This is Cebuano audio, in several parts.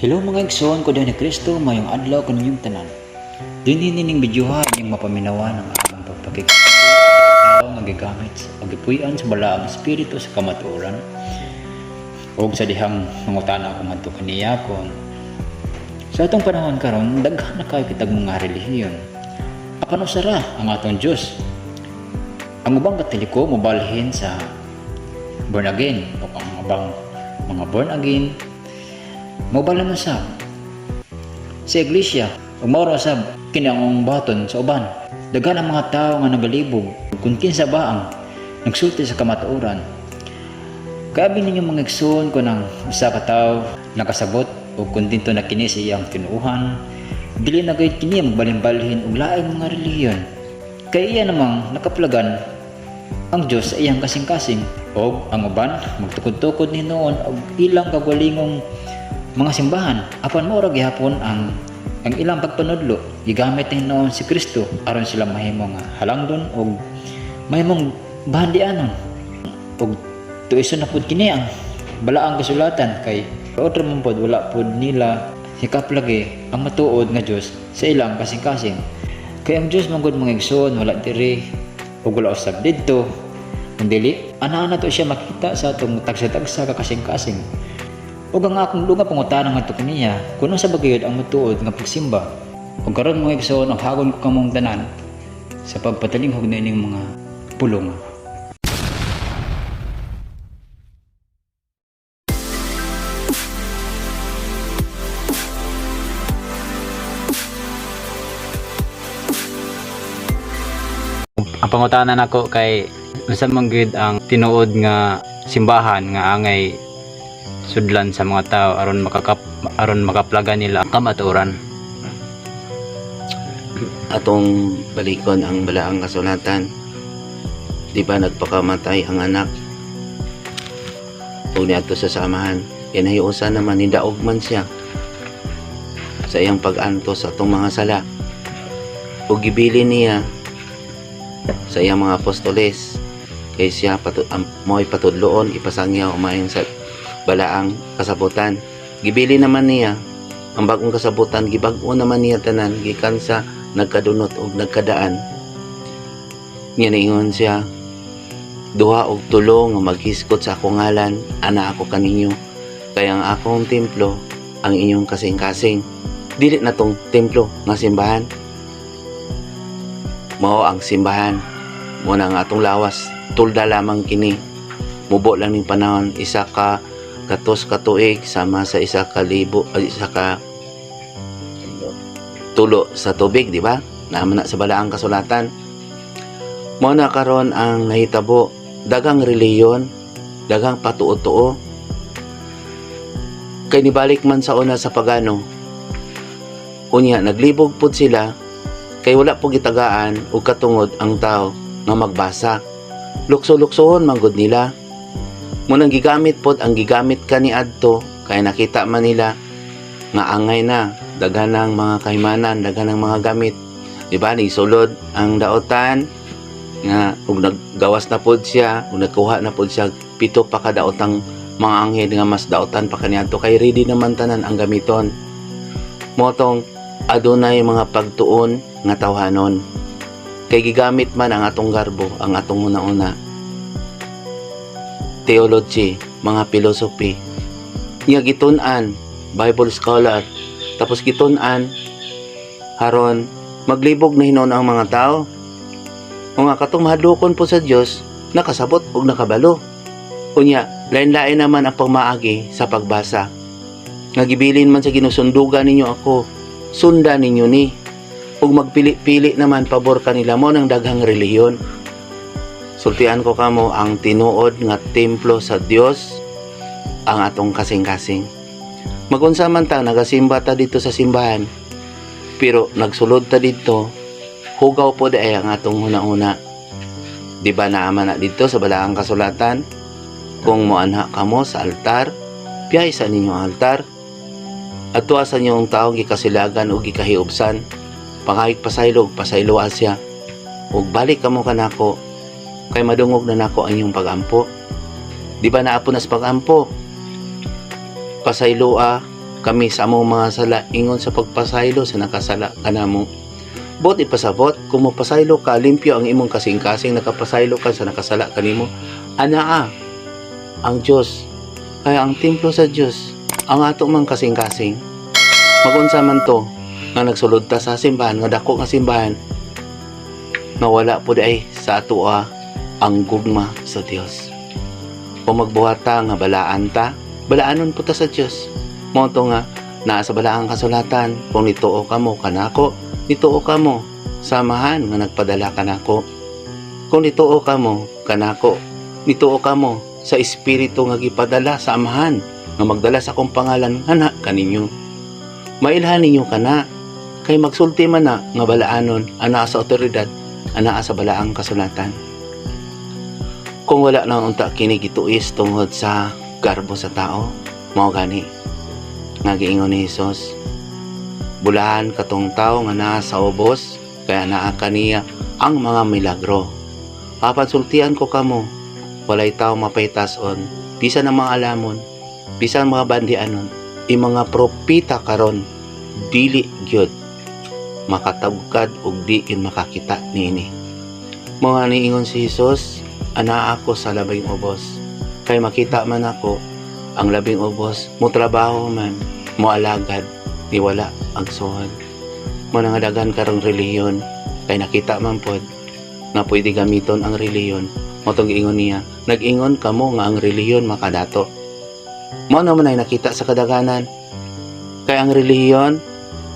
Hello, mga igsoon ko ni Kristo, mayong adlaw kaninyong tanan. Dinhi nining videoha inyong mapaminawan ang among pagpakighigayon tao nga gigamit o gipuy-an sa balaang espiritu sa kamatuoran. Og sa dihang mangutana ako ngadto kaniya kung sa atong panahon karon daghan na kayo kitag mga relihiyon. Apan usa ra ang atong Dios. Ang ubang Katoliko mobalhin sa born again o ang ubang mga born again mobalhin mo sa iglesia ug mao ra sab kini ang baton sa uban. Daghan ang mga tawo nga nagalibog kung kinsa ba ang nagsulti sa kamatuoran. Kaabi ninyo, mga igsoon, ko ng usa ka tawo nakasabot o kontento na kini sa iyang tinuohan, dili na gayud kini magbalhin-balhin og laing mga relihiyon. Kay iya namang nakaplagan ang Dios sa iyang kasing-kasing, og ang uban magtukod-tukod ni noon og ilang kagwalingong mga simbahan, apan mao ra gihapon ang ilang pagpanudlo. Gigamit ni noon si Kristo aron sila mahimo nga halangdon og mahimong bahandianon, og tuison na pud kini ang balaang kasulatan, kay otro man pod wala pod nila hikaplagi ang matuod nga Dios sa ilang kasing-kasing. Kay ang Dios man gud, mga igsoon, wala diri ug wala usab didto, kundili ana na to siya makita sa atong tagsa-tagsa ka kasing-kasing. Ug ang akong lunga pangutana ngadto kaniya kung unsa ba gayud ang matuod nga pagsimba. Ug karon, mga igsoon, ang hagon ko kamong tanan sa pagpatalinghog niining mga pulong. Ang pangutana nako kay unsa man gyud ang tinuod nga simbahan nga angay sudlan sa mga tao aron makaplaga nila ang kamatuoran? Atong balikon ang balaang kasulatan. Di ba nagpakamatay ang anak? O niadto sa samahan. Kinahiusa naman, nidaog man siya sa iyang pag-antos sa atong mga sala. O gibili niya sa iyang mga apostoles kay siya mo'y patudloon, ipasangyaw umayon sa balaang kasabutan. Gibili naman niya ang bagong kasabutan, gibag-o naman niya tanan gikan sa nagkadunot og nagkadaan. Nga niingon siya, "Duha og tulo nga maghiskot sa akong ngalan, ana ako kaninyo, kay ang akong templo ang inyong kasing-kasing." Dili na tong templo nga simbahan. Mao ang simbahan mo na ang atong lawas, tulda lamang kini. Mubo lang ning panahon, 100 ka tuig sama sa 1,000 ay, 1 tulo sa tubig, di ba? Naman na sa balaang kasulatan. Mao na karon ang nahitabo, daghang reliyon, daghang patuo-tuo. Kay nibalik man sa una sa pagano. Unya naglibog pud sila kay wala po gitagaan og katungod ang tao nga magbasa. Lukso-luksohon man gud nila. Munang gigamit pod ang gigamit kaniadto kay nakita man nila nga angay na daghan ng mga kahimanan, daghan ng mga gamit. Di ba? Sulod ang daotan nga ug naggawas na pod siya, ug nagkuha na pod siya pito pa ka daotang mga anghel nga mas daotan pa kaniadto kay ready naman tanan ang gamiton. Mao tong adunay mga pagtuon nga tawhanon. Kay gigamit man ang atong garbo, ang atong una-una. Theology, mga philosophy. Nga gitun-an, Bible scholar, tapos gitun-an haron maglibog na hinuon ang mga tao. O nga katong mahadlokon po sa Dios, nakasabot og nakabalo. Unya, lain-lain naman ang pagmaagi sa pagbasa. Nga gibilin man sa Ginoo, "Sunduga ninyo ako, sundan ninyo ni." Ug magpili-pili naman pabor kanila mo ng daghang relihiyon. Sultian ko kamo, ang tinuod nga templo sa Dios ang atong kasing-kasing. Magunsa man ta, nagasimba ta dito sa simbahan, pero nagsulod ta dito, hugaw po ay ang atong huna-huna. Di ba naaman na dito sa balaang kasulatan? "Kung moanha kamo sa altar, piyay sa ninyo ang altar. At tuwa sa inyong taong gikasilagan o gikahiubsan. Pangayog pasaylo, pasayloa siya. Ug balik kamo kanako, kay madungog na nako ang inyong pagampo." Di ba naa po na sa pagampo? Pasayloa Kami sa among mga sala ingon sa pagpasaylo sa nakasala kanamo. Buot ipasabot, kung mopasaylo ka, limpyo ang imong kasing-kasing, nakapasaylo ka sa nakasala kanimo. Anaa ang Dios. Kaya ang templo sa Dios, ang ato mang kasing-kasing. Magunsa man to nga nagsulod ta sa simbahan, nga dako nga simbahan, nga wala po ay sa atoa ang gugma sa Dios. Kung magbuhat ta nga balaan ta, balaanon po ta sa Dios. Mao to nga naa sa balaang kasulatan, kung nituo kamo kanako, nituo kamo samahan nga nagpadala kanako. Kung nituo kamo kanako, nituo kamo sa espiritu nga gipadala sa Amahan nga magdala sa akong pangalan ngana kaninyo. Mailhan ninyo kana kay magsulti man na nga balaanon anaa sa otoridad, anaa sa balaang kasulatan. Kung wala na unta kini gituis tungod sa garbo sa tao, mao gani nga giingon ni Hesus, bulahan katong tao nga naa sa ubos kaya naa kaniya ang mga milagro. Apan sultian ko kamo, walay tao mapaytason, bisan ang mga alamon, bisan ang mga bandianon, i mga propita karon dili gyud makatagkad og di gyud makakita niini. Mga niingon si Hesus, anaa ako sa labing ubos. Kay makita man ako ang labing ubos, mo trabaho man, mo alagad, di wala ang suhol. Mo nga daghan karong relihiyon, kay nakita man pod nga pwede gamiton ang relihiyon. Mao tong giingon niya, nag-ingon kamo nga ang relihiyon makadato. Mao naman ay nakita sa kadaghanan. Kay ang relihiyon,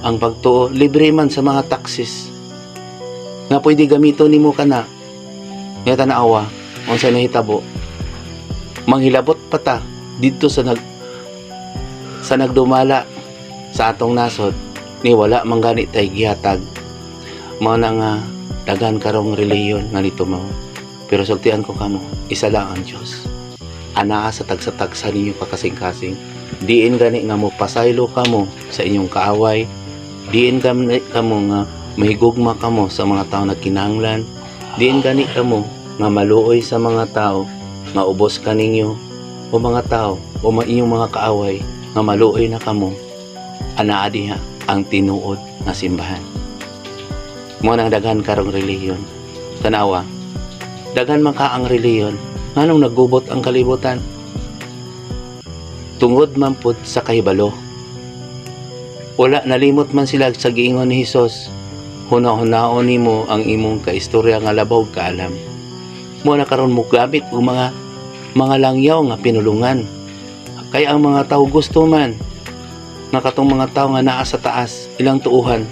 ang pagtuo, libre man sa mga taxes. Nga pwede gamiton nimo kana. Nga tanawa, unsa nahitabo. Manghilabot pa ta didto sa nagdumala sa atong nasod ni wala man gani tay gihatag. Mao na nga daghan karong relihiyon nga nito mao. Pero sultian ko kamo, isa lang ang Dios. Anaa sa tagsa-tagsa ninyo kakasing-kasing. Diin gani nga mo pasaylo kamo sa inyong kaaway. Diin gani kamo nga mahigugma kamo sa mga tao na kinahanglan. Diin gani kamo nga maluoy sa mga tao nga ubos kaninyo o mga tao o inyong mga kaaway nga maluoy na kamo. Anaa diha ang tinuod nga simbahan. Mo nang daghan karong relihiyon. Tanawa, daghan man ka ang relihiyon, nganong naggubot ang kalibutan? Tungod man pud sa kahibalo. Wala nalimot man sila sa giingon ni Hesus. Huna-hunaon nimo ang imong kaistorya nga labaw kaalam. Mo na karon mo gamit og mga langyaw nga pinulungan. Kay ang mga tao gusto man nga katong mga tao nga naa sa taas ilang tuuhan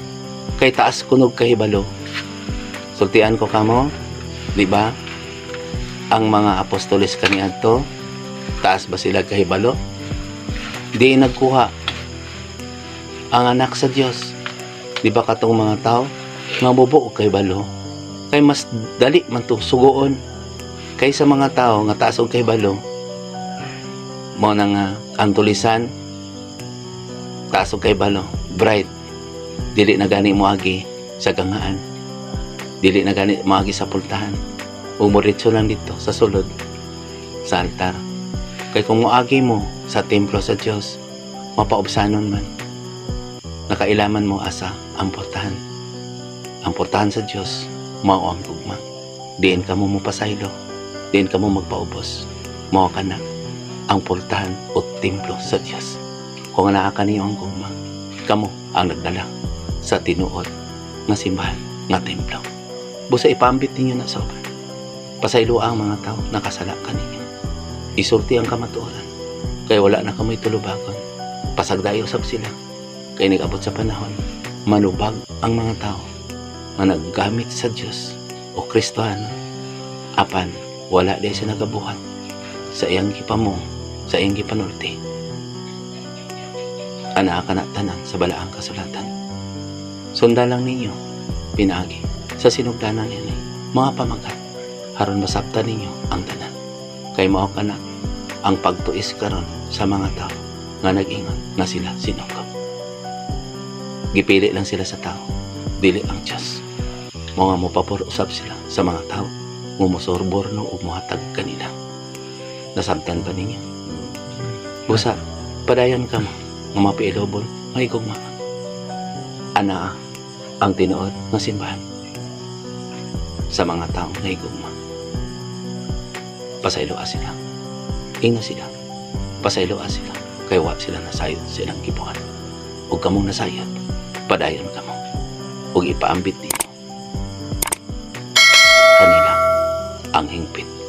kay taas kunog kahibalo. Sultian ko kamo, di ba? Ang mga apostoles kaniadto, taas ba sila kahibalo? Di nagkuha ang anak sa Dios. Di ba katong mga tao nga mubo og kahibalo? Kay mas dali man to sugoon kaysa mga tao nga taas og kahibalo. Mao na nga ang tulisan taas og kahibalo, bright. Dili na gani moagi sa gangaan. Dili na gani moagi sa pultahan. Ug moritso lang dito sa sulod sa altar. Kay kung moagi mo sa templo sa Dios, mapaubsanon man. Nakailaman mo asa ang pultahan. Ang pultahan sa Dios, mao ang gugma. Diin ka mo mopasaylo, diin ka mo magpaubos. Mao ka na ang pultahan o templo sa Dios. Kung naa kaniyo ang gugma, kamo ang nagdala sa tinuod nga simbahan nga templo. Busa ipambit ninyo na sa uban. Pasaylo ang mga tao nakasala kaninyo. Isulti ang kamatuoran. Kay wala na kamoy tulubagon. Pasagdayo sab sila. Kay nag-abot sa panahon, manubag ang mga tao nga naggamit sa Dios o Kristohano. Apan wala di siya nagabuhat sa iyang gipamo, sa iyang gipanulti. Anaa kana tanan sa balaang kasulatan. Sundan lang ninyo pinaagi sa sinugdanan niini mga pamagat aron masabtan ninyo ang tanan. Kay mao kana ang pagtuis karon sa mga tao nga nag-ingon nga sila sinukop. Gipili lang sila sa tao, dili ang Diyos. Mga mopabor usab sila sa mga tao, mumosorborno ug mohatag kanila. Nasabtan ba ninyo? Busa, padayon kamo. Nga mapailobon, mahigugma. Ana ang tinuod nga simbahan sa mga taong nahigugma. Pasayloa sila. Ingna sila. Pasayloa sila. Kay wa sila nasayod sa ilang gibuhat. Ug kamong nasayod, padayon kamo. Ug ipaambit ninyo kanila ang hingpit.